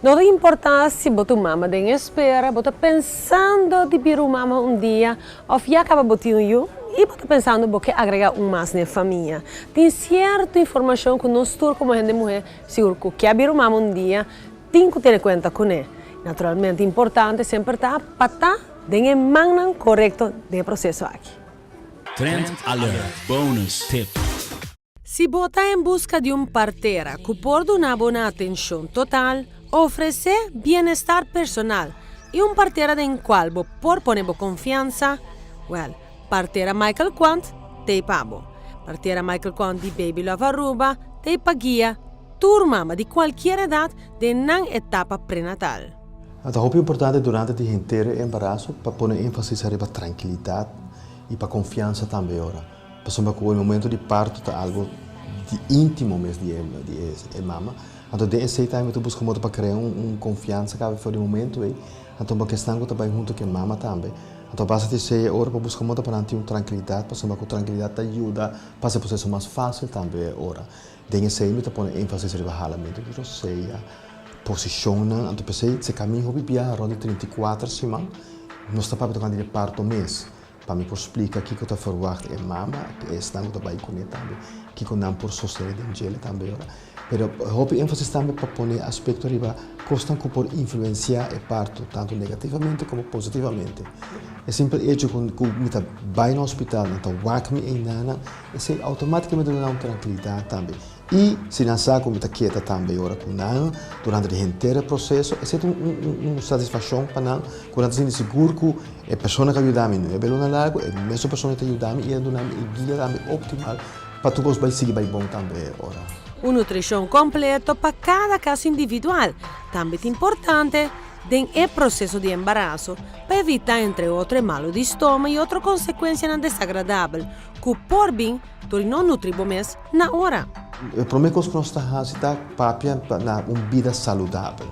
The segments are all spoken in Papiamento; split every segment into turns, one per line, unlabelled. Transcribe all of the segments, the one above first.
No ta importa si bo ta un mama den espera, bo ta pensando di bira un mama un dia of ya caba bo tin un yu y bo ta pensando bo ke agrega un mas na e famia. Tin cierto informacion cu nos tur como hende muhe sigur cu ke a bira un mama un dia tin cu tene cuenta cune. Naturalmente importante semper ta pa ta den e mannan corecto den e proceso aki.
Trend Alert Bonus Tip.
Si bo ta en buska di un partera ku por duna bo na atenshon total, ofresé bienestar personal i un partera den kual bo por pone bo konfiansa, wèl, partera Michael Quant t'ei pa bo. Partera Michael Quant di Baby Love Aruba t'ei pa guia tur mama di kualkier edat den nan etapa prenatal.
Ta hopi importante durante di henter e embaraso pa pone énfasis ariba trankilidat i pa konfiansa tambe ora. Pasobra ku e momento di parto ta algo di íntimo mes di e di e mama. Anto den esei tambe bo ta buska modo pa krea un un konfiansa kabe for di momento ei. Anto bo kesnan ku ta bai huntu ku e mama tambe. Anto a base di esei e ora pa buska modo pa nan tin un trankilidat pasobra ku trankilidat ta yuda pa hasi e proseso mas fásil tambe e ora. Den esei mi ta pone énfasis riba halamentu di rosea, posishonnan. Anto p'esei se kamin hopi biaha rònt di 34 siman nos ta papia tokante di e parto mes. Pa mi por splika kiko ta ferwagt e mama, esnan ku ta bai kuné tambe, kiko nan por sosede den djele tambe ora. Pero hopi énfasis tambe pa pone aspekto riba kosnan ku por influensiá e parto, tantu negativamente komo positivamente. E simpel echo ku ku mi ta bai na hospital, nan ta wak mi einanan, esei outomátikamente ta duna un trankilidat tambe. I si nan sa ku mi ta keda tambe ora ku nan durante di henter e proseso, esei ta un satisfakshon pa nan, ku nan ta sinti sigur ku e persona ku a yuda mi nuebe luna largu, e mesun persona ta yuda mi i a duna mi e guia tambe optimal pa tur kos bai sigui bai bon tambe ora.
Un nutrishon kompleto pa kada kaso individual tambe ta importante den e proseso di embaraso pa evitá entre otro e malu di stoma i otro konsekuensianan desagradabel ku por bin Tur no nutri bo mes na ora.
E prome kos ku nos ta hasi ta papia na un bida saludabel.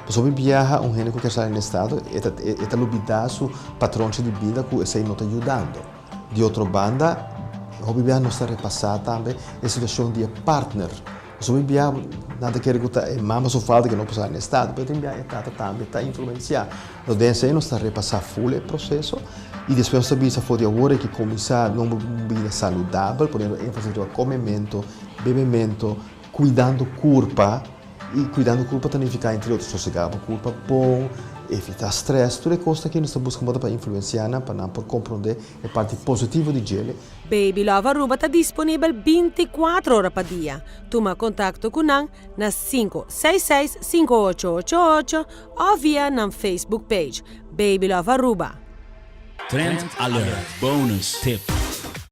Pasobra mi biaha un hende ku ke sali na estado e ta e ta lubida su patronchi di bida ku esei no ta yudando. Di otro banda hopi biaha nos ta repasá tambe e situashon di e partner. Pasobra mi biaha nan ta kere ku ta e mama su falta ke no por sali na estado pero tin biaha e tata tambe ta influensiá. Nos den esei nos ta repasá ful e proseso i despues nos ta bisa for di awor e ke kuminsá nos bida saludabel poniendo énfasis riba komementu, bebementu, kuidando kurpa i kuidando kurpa ta nifiká entre otro sosegá bo kurpa bon, evitá strès, tur e kosnan aki nos ta buska moda pa influensiá nan pa nan por komprondé e parti positivo di djele.
Baby Love Aruba ta disponibel 24 ora pa dia. Tuma kontakto ku nan na 566 5888 òf via nan Facebook page, Baby Love Aruba.
Trend Alert Bonus Tip.